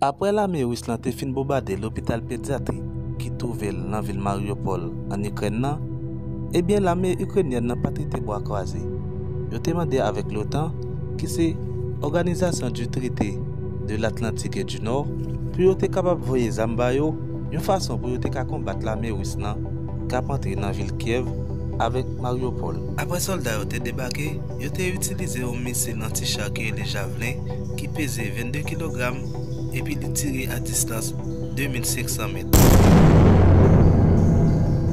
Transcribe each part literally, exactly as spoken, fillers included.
Apre lame ris lan te fin bonbade lopital pedyatrik ki twouve l nan vil Mariupol, ann Ikrèn nan, ebyen, lame ikrenyèn nan pa t rete bra kwaze. Yo te mande avèk l'OTAN, ki se Organisation du Traité de l'Atlantique et du Nord, pou yo te kapab voye zam ba yo, yon fason pou yo te ka konbat lame ris lan k ap antre nan vil Kyèv avèk Mariupol. Apre sòlda yo te debake, yo te itilize yon misil anti-cha ki rele Javelin, ki peze vennde kilogram, epi li tire a distans de mil senk san mèt.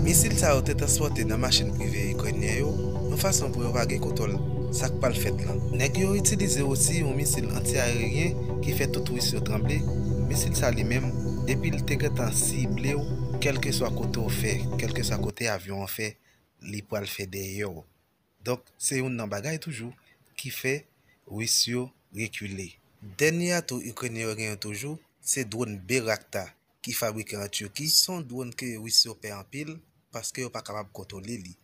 Misil sa yo te transpòte nan machin prive ikrenyen yo, yon fason pou yo pa gen kontwòl sa k pral fèt lan. Nèg yo itilize osi yon misil anti-ayeryen ki fè tout ris yo tranble. Misil sa li menm, depi l te gentan sible w, kèlkeswa kote w fè, kèlkeswa kote avyon an fè, li pral fè dèyè w. Donk, se youn nan bagay toujou ki fè ris yo rekile. Dènye atou ikrenyen yo genyen toujou, se dwòn Bayraktar ki fabrike an Tiki. Se yon dwòn ke ris yo pè anpil paske yo pa kapab kontwole li.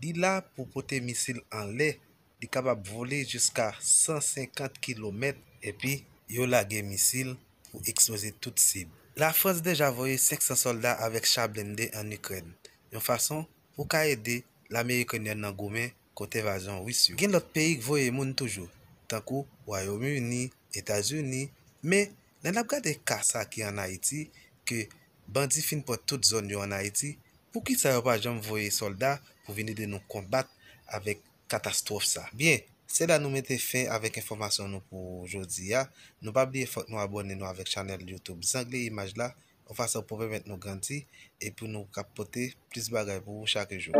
Li la pou pote misil anlè, li kapab vole jiska san senkant kilomèt, epi yo lage misil pou eksploze tout sib. Lafrans deja voye senk san sòlda avèk cha blende ann Ikrèn, yon fason pou ka ede lame ikrenyèn nan goumen kont envazyon ris yo. Gen lòt peyi k voye moun toujou, tankou Wayòm Ini, Etazini, men lè n ap gade ka sa ki ann Ayiti, ke bandi fin pran tout zòn yo ann Ayiti, poukisa yo pa janm voye sòlda pou vin ede nou konbat avèk katastwòf sa? Byen, se la nou mete fen avèk enfòmasyon nou pou jodi a. Nou pa bliye fòk nou abòne nou avèk chanèl YouTube Zangle Imaj la, yon fason pou pèmèt nou grandi e pou nou ka pote plis bagay pou ou chak jou.